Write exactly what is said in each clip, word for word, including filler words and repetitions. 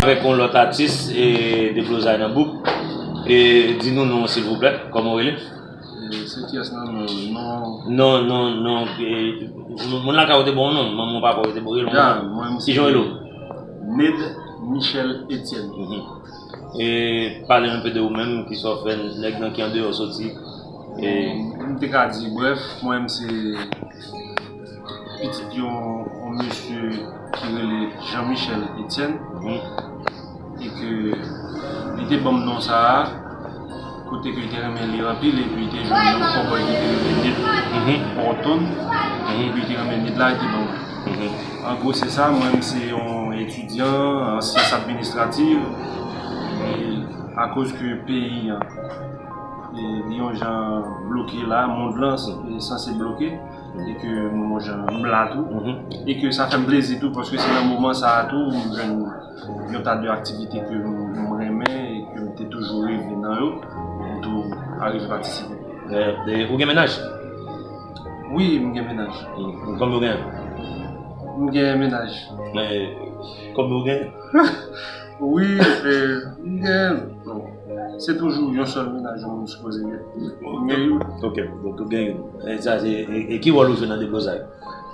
Avèk yon lòt atis, e, Deblozay nan bouk. E, di nou non, silvouplè, kòman w rele? E, se kiyès nan non, non? Non, non, non, e, moun lakay ou te ba w non, manman w, papa w te ba w non? Ya, mwen, m se Kijan w rele w? Ned Michel Etienne. Mhm. E pale anpe de ou menm, kisa w fè, nèg nan ki andeyò soti. E m te ka di, brèf, mwen, m se pitit yon, yon mesye ki rele Jean Michel Etienne, mhm, e ke li te ban m non sa a, kote ke li te renmen li anpil, epi li te jwenn yon kòbòy ki te rele Ned, mhm, Horton, mhm, epi li te renmen Ned la, li te ban mwen. Mhm. An gwo, se sa, mwen, m se yon etidyan an syans administrativ, e akoz ke peyi an, e, li yon jan bloke la, mond lan, e, sanse bloke, e ke m yon jan m la tou, mhm, e ke sa fè m plezi tou, paske se nan moman sa a tou, m jwenn yon ta de aktivite ke m, m renmen e ke m te toujou reve nan yo, m tou arive patisipe. E, e, ou gen mennaj? Wi, m gen mennaj. Mm, konbyen ou gen? M gen mennaj. E, konbyen ou gen? Wi, e, m gen, bon, se toujou yon sèl mennaj yon moun sipoze gen. M gen youn. Ok, donk ou gen youn. E sa se, e, e ki wòl ou jwe nan Deblozay?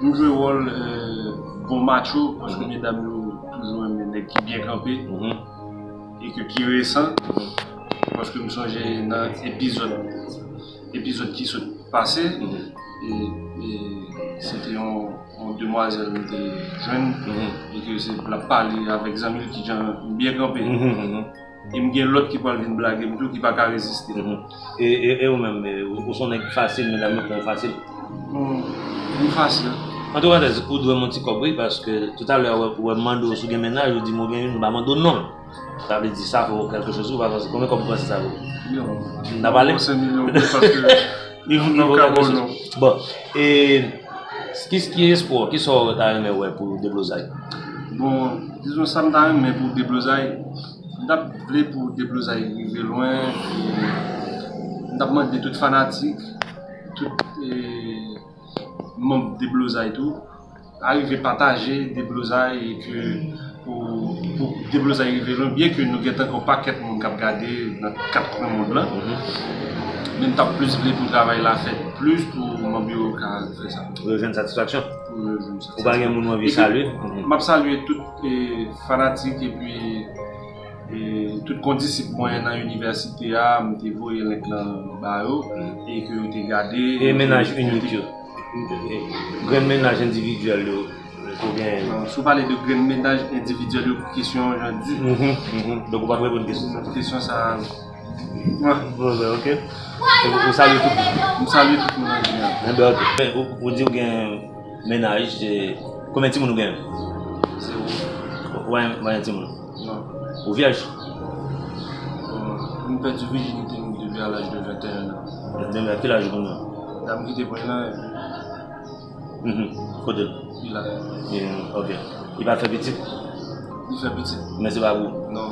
M jwe wòl, e, bon macho, paske medam yo toujou renmen nèg ki byen kanpe, mhm, e ke ki resan, paske m sonje nan epizòd, epizòd ki sot pase, mhm, e, e se te yon, yon demwazèl m te jwenn, mhm, e ke se l ap pale avèk zanmi l ki jan m byen kanpe. Mhm, mhm. E m gen lòt ki pral vin blage m tou, ki pa ka reziste. Mhm. E, e, e ou menm, e, ou, ou se yon nèg fasil, medam yo pran w fasil? Bon, m fasil. Antre parantèz, ou dwe m yon ti kòb, wi, paske toutalè, ou wè, ou wè m mande w si w gen mennaj, ou di m ou gen youn, m pa mande w non. Sa vle di sa fè w kèlke choz, ou pa panse, konbyen kòb ou panse sa vo? Milyon. M ta pale? Bon, se milyon, wi, paske li, li vo kèlke choz. Bon, e, ki, ki espwa, kisa w ta renmen wè pou Deblozay? Bon, dizon sa m ta renmen pou Deblozay, m t ap vle pou Deblozay rive lwen, e m t ap mande tout fanatik, tout, e, manm Deblozay tou, arive pataje Deblozay e ke pou, pou Deblozay rive lwen, byen ke nou gentan gen yon pakèt moun k ap gade nan kat kwen mond lan, mhm, men m t ap plis vle pou travay la fèt plis pou manm yo ka fè sa. Pou yo jwenn satisfaksyon. Pou yo jwenn satisfaksyon. Ou pa gen moun ou anvi salye? Mhm. M ap salye tout, e, fanatik epi, e, tout kondisip mwen nan inivèsite a, m te voye link lan ba yo, mhm, e ke yo te gade, e mennaj inik yo. Grenn mennaj endividyèl yo, ou gen? Non, si w pale de grenn mennaj endividyèl yo, kesyon an jan di. Mhm, mhm. Donk, ou p ap reponn kesyon sa? Kesyon sa, non. Bon, ben, ok. E ou, ou salye tout moun? M salye tout moun an jeneral. Enben, ok. Ben, ou, ou di ou gen mennaj, e, konbyen timoun ou gen? Zewo. Ou pa gen, ou pa gen timoun? Non. Ou vyèj? Bon, m pèdi vijinite m depi a laj de venteyen an. Venteyen an, ki laj ou kounye a? La m kite pwen lan, epi Mhm. Kote l? Li la. Li, ok. Li pa fè pitit? Li fè pitit. Men se pa pou ou? Non.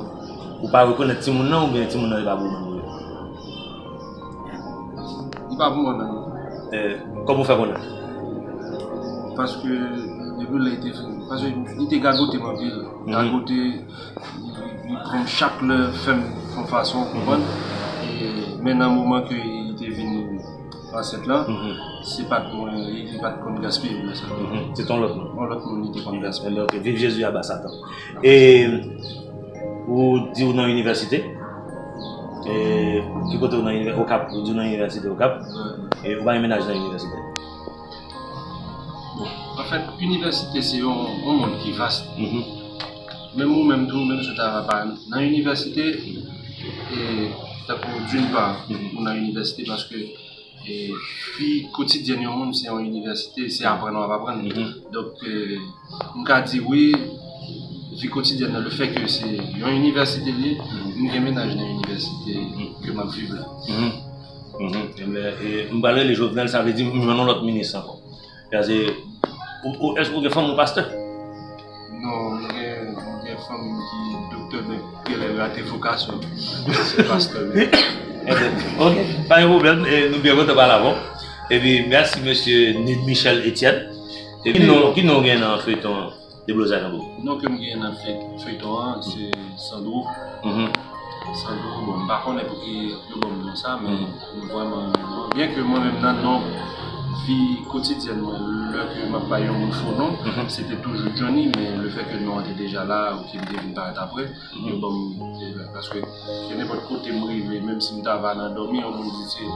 Ou pa rekonèt timoun nan oubyen timoun nan se pa pou ou menm ou ye? Li pa pou mwen menm. Eh, kòman ou fè konnen? Paske depi lè li te fin, paske li te gagote m anpil. Mhm. Gagote, li, li pran m chak lè, fè m fè yon fason, ou konprann? E, men nan moman ke li te vin ansent lan, mhm, se pa t mwen, li, li pa t konn gaspiye nan sa. Mhm. Se t yon lòt moun. Yon lòt moun li te konn gaspiye. Enben, ok. Viv Jezi aba Satan. E ou di ou nan inivèsite? E ki kote ou nan inivè-, Okap, ou di ou nan inivèsite Okap? Wi. E ou pa gen mennaj nan inivèsite? Bon, anfèt, inivèsite se yon, yon mond ki vas. Mhm. Menm ou menm tou, menm si w ta pa nan inivèsite, e tankou d'une part, mhm, ou nan inivèsite paske, e, vi kotidyèn yon moun se yon inivèsite, se aprann w ap aprann. Mhm. Donk, e, m ka di wi, vi kotidyèn nan, le fè ke se yon inivèsite li ye, mhm, m gen mennaj nan inivèsite, mhm, ke m ap viv la. Mhm. Mhm. Enben, e, m pral rele Jovenel, sa vle di m jwenn yon lòt minis ankò. Paske, ou, ou, èske ou gen fanmi ou pastè? Non, mwen gen, mwen gen fanmi m ki doktè, men genlè rate vokasyon. Se pastè, men. Enben, ok, pa gen pwoblèm, e, nou byen kontan pale avè w. Epi, mèsi, mesye Nid Michel Etienne. Ki non, ki non gen nan feyton an? Deblozay Sandro. Non ke m gen nan feyton an, se Sandro. Sandro, bon, m pa konnen pou ki yo ban m non sa, men m vrèman renmen non. Byen ke mwen menm nan non vi kotidyèn mwen, lè ke m ap bay yon moun fo non, se te toujou Johnny, men lefètke non an te deja la, ou ke m te vin parèt apre, yo ban m, paske ke nenpòt kote m rive, menm si m ta va nan dòmi, yon moun di se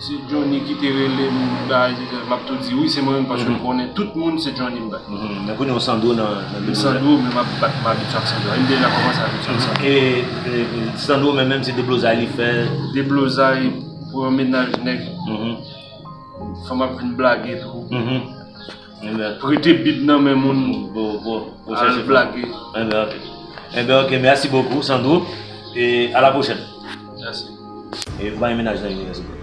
Se Johnny ki te rele m, bagay, m ap tou di wi, se mwen menm paske m konnen tout moun se Johnny m bay. Men kounye a w Sandro nan nan Deblozay. Sandro, men m ap bat, m abitye ak Sandro. M deja kòmanse abitye ak Sandro. E Sandro menm menm se deblozay li fè. Deblozay, pran mennaj nèg, fanm ap vin blage tou. Prete bib nan men moun, al blage. Enben ok, mèsi bokou Sandro. E a la pwochèn. Mèsi. E bay mennaj nan inivèsite.